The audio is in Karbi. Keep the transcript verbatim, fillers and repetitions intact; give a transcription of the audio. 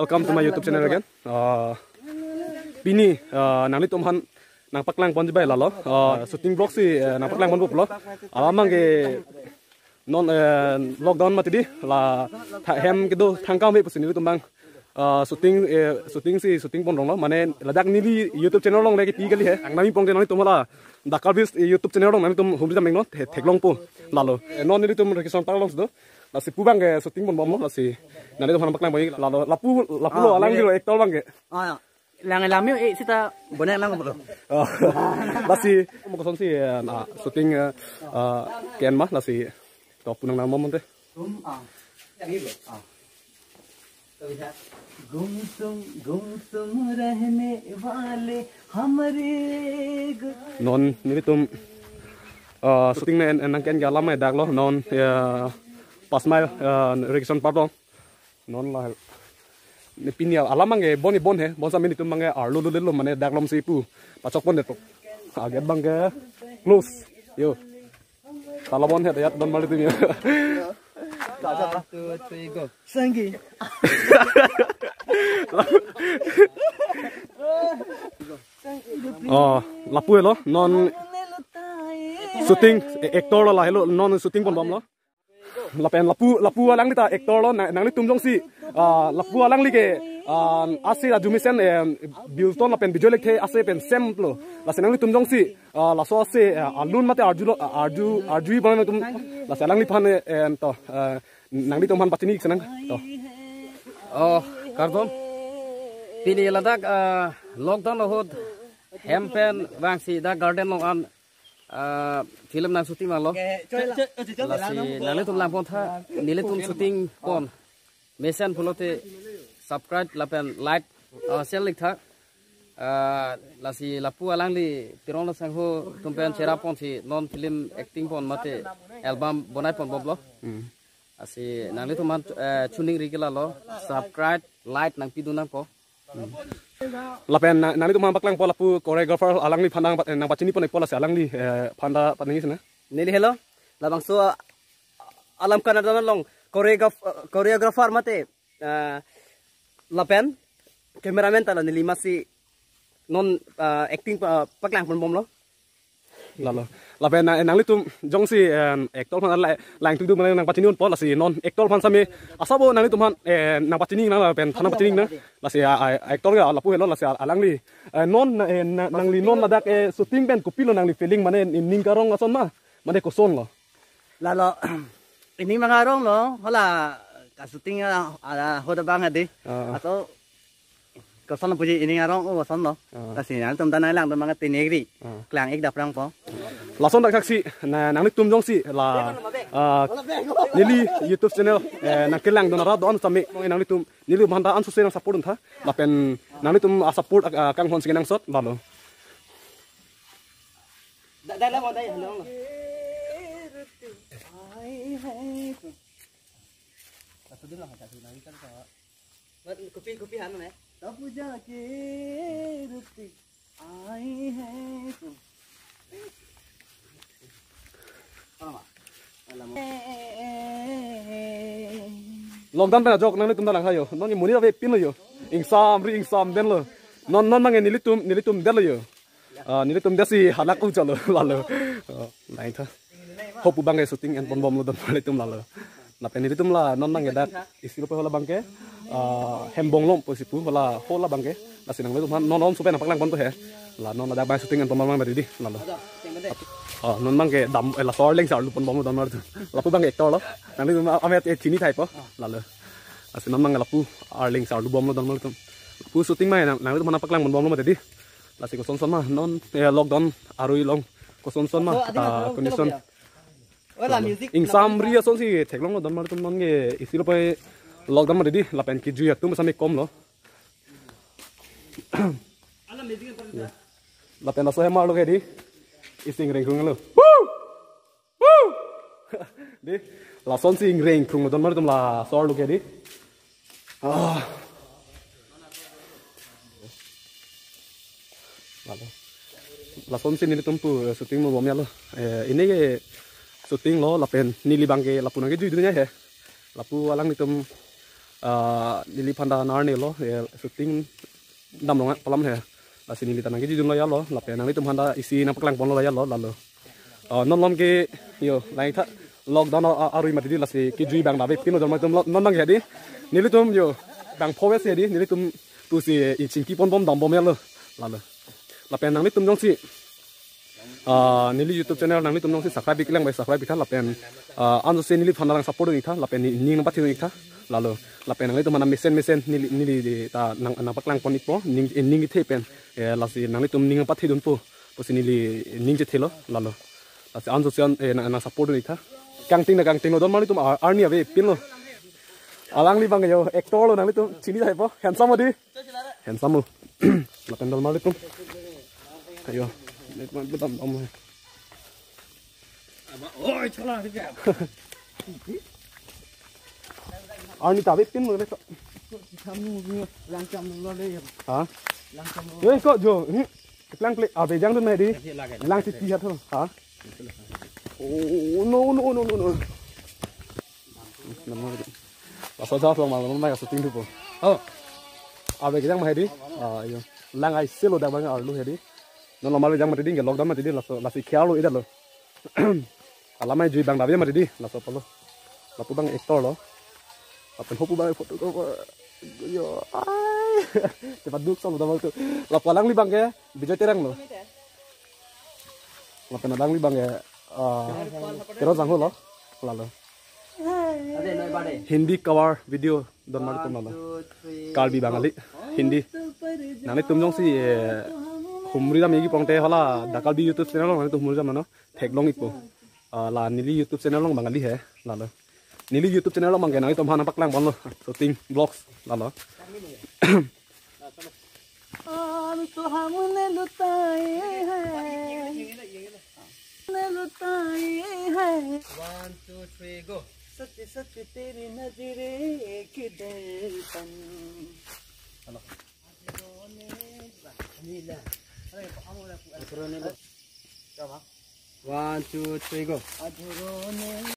Welcome to my YouTube channel again. Uh, pini uh, nanglitum aphan nangpaklang ponji bai lalo. Uh, shooting vlog si uh, nangpaklang ponpo pulo. Alam abangke non uh, lockdown mati di la tha- hem kedo thangkam he pusi nelitum abang uh, shooting uh, shooting si shooting pon rong lo. Mane ladak neli YouTube channel along lagi ti kali he. Ang nami pong ke nanglitum hala Dakar Village YouTube channel along nanglitum humri jam meng no the- theklongpo lalo. Eh, non nelitum Recreation Park along do. Lasi pu abangke shooting pon bom lo lasi nanglitum aphan nangpaklang ponji lalo. Lapu lapu lo Ah, alang neli- lo actor abangke. Ah, ya. Lang lang yo eh sita bonang lang pulo. Oh, lasi mo kosonsi eh, na shooting eh, eh, ke-en ma lasi to pu nang nang mo monte. Tum ah. Ini lo. Ah. Gumsum gumsum rehne wale hamare gu- Non nelitum uh, shooting na en en nang ke-en ke alam eh dak lo non uh, Pas Mile uh, Recreation Park lo. Non la ne pini alam abangke bon i bon he, bon sami nelitum abangke arlo lo lo mane dak lom si pu. Pachok pon det po. Agate abangke close. Yo. Tala bon he ya don mali tumi. One, two, three, go. Sanggi. Oh, lapu helo non shooting eh, actor lo la helo non shooting pon bom lo. Lapen lapu lapu alangli ta actor lo na- nanglitum jongsi ah, lapu alangli ke ah, ase arju mesen eh, Bilton lapen Bijoy Lekthe ase pen same lo. Lasi nanglitum jongsi ah, laso ase ah, alun mate arju lo ah, arju arju i bang tum lasi alangliphan eh, em, to ah, nanglitum aphan pachini senang to. Oh, kardom. Pini ladak ah, lockdown ahut hem pen vangsi dak garden along an ah, film nang shooting vanglo. Lasi nanglitum lang pon tha, nelitum shooting pon. Mesen pulote subscribe lapen like ah, share lik tha. Ah, lasi lapu alangli Tirong lo sangho atum pen cherap ponsi non film acting pon mate album bonai pon bom lo. Hmm. Lasi nanglitum aphan eh, chuning ri ke lalo subscribe like nangpi dun nangpo. Lapen na- nanglitum aphan paklangpo lapu choreographer alangliphan nang nangpachini pon ikpo lasi alangli eh, aphan ta paningje sena. Neli helo labangso ah, alam kanada along choreograph- ah, choreographer mate ah, lapen cameraman ta lo neli masi non ah, acting pa- paklang pon bom lo. Lalo. Lapen na- nanglitum jongsi em, actor aphan la- lang tum tum nangpachini ponpo lasi non actor aphan sami asabo nanglitum aphan eh, nangpachini nang lapen than nangpachini nang lasi ah, ah, actor ke lapu helo lasi alangli eh, non na- eh, na- nangli non ladak eh, shooting pen kopilo nangli feeling mane ning karong ason ma mane koson lo. Lalo ining mangarong lo hala ka shooting ah, ah, hoda bang adi. Ah. Ato koson puji ining arong o koson lo. Ah. Lasi nangtum ta nanglang tum manga tinegri. Ah. Klang ik daprang po. Lason dak saksi na nanglitum jongsi la ah, neli YouTube channel eh, nangkelang dun arat do-an sami nanglitum neli aphan ta anso se nang support tha. Lapen nanglitum ah, support ah, kanghon si nangsot lalo. Dak dak lang mo dak lang. Kopi kopi han ne. Tap ja ke ruti aaye hain tum. Lockdown pen ajok nanglitum ta lang tha yo. Non ke monit ave pin lo yo. Ingsam ri ingsam den lo. Non non abangke nelitum nelitum den lo yo. Ah, nelitum dasi hanak u chalo lalo. Oh, nai tha. Hopu abangke shooting en pon bom lo don nelitum lalo. Lapen nelitum la non abangke dak isi lo pe hola abangke. Ah, hem bonglong pusi pu hola hola abangke. Lasi nanglitum aphan non non supen nangpaklang ponpo he. La non ladak abang shooting en pon bom abang di lalo. Ah, non abangke dam eh, laso arleng si arlu pon bom lo don nelitum. Lapu abangke actor lo. Nanglitum amet eh, chini thai po lalo. Lasi non abangke lapu arleng si arlu bom lo don nelitum. Lapu shooting ma nang nanglitum aphan nangpaklang pon bom lo mati di. Lasi koson son ma non eh, lockdown arui along koson son ma ah, condition. Wala music. Ingsam ri ason si theklong lo don nelitum non ke isi lo pe lockdown mati di lapen kejui atum sami kom lo. Lapen laso hem arlo ke di isi ingreng krung lo. Woo! Woo! Di lason si ingreng krung lo don nelitum laso arlo ke di. Ah. Lalo. Lason si nelitum pu eh, shooting mo bom ya lo. Eh, ini ke shooting lo lapen neli abangke lapu nangkejui dun ya he. Lapu alanglitum Ah, neliphan ta nangne lo, eh, shooting damlong palam he. Lasi neli ta nangkejui dunlo ya lo, lapen nanglitum aphan ta isi nangpaklang ponlo ya lo, lalo. Ah, non malom ke, yo, lain tha lockdown a-, arui mati di, lasi kejui abang ta avepinlo, don malom itum lo, non abang ke di. Nelitum yo, bang phove si di, nelitum pusi, eh, chingki ponbom dambom ya lo, lalo. Lapen nanglitum jongsi, ah, neli YouTube channel nanglitum jongsi subscribe ik lang bai subscribe ik tha lapen, ah, anso si neliphan ta nang support ik tha lapen ne-, ning nangpathedun ik tha, lalo. Lapen nanglitum aphan mesen mesen neli, neli ta nang, nangpaklang pon ikpo, ning, eh, ning kethe pen, eh, lasi nanglitum ning nangpathedunpo pusi neli ning chethelo, lalo. Lasi anso si an, eh, nang, nang support ik tha. Kangting na kangting lo, don malom itum ar-, arni avepinlo. Alangli abang yo actor lo, nanglitum chini thaipo, handsome odi. Handsome lo. Lapen don malom itum. Ayo. Nek man betam tam. Oi, chala, arni ta avepinlo le. Langcham lo le. Ha? Langcham lo. Yo, ko jo. Hmm. Keplang kle, ah, abejang dun ma di. Lang si tihat ho. Ha? Oh, no, no, no, no, no. Nama di. Laso jas long mal, mai shooting thupo. Oh. Abejang ma di. Ah, yo. Lang ai selo dak abang arlo he di. Non malom abejang mati di, lockdown mati di, laso, lasi khiar lo, ida lo. Alamai jui abang ta ave mati di, laso apotlo. Lapu abang actor lo. Lapen hopu abang photographer. Yo, ai. Cepat duk solo dam tu. Lapu alangli abang ke, Bijoy Terang lo. Lapen alangli abang ke, ah, Tero Sangho lo. Lalo. Hindi cover video don malom itum, lalo. Karbi Bangali, Hindi. Nanglitum jongsi, eh, humri dam ikji pulote hala Da Karbi YouTube channel along nanglitum humri dam non. Theklong ikpo. Ah, la neli YouTube channel along Bangali he, lalo. Neli YouTube channel along abang ke nanglitum aphan nangpaklang ponlo. Shooting vlogs, lalo. हम तो हमने लुटाए हैं, हमने लुटाए हैं। One, two, three, go. सच सच तेरी नजरें के दर्पण। Hello. One, two, three, go.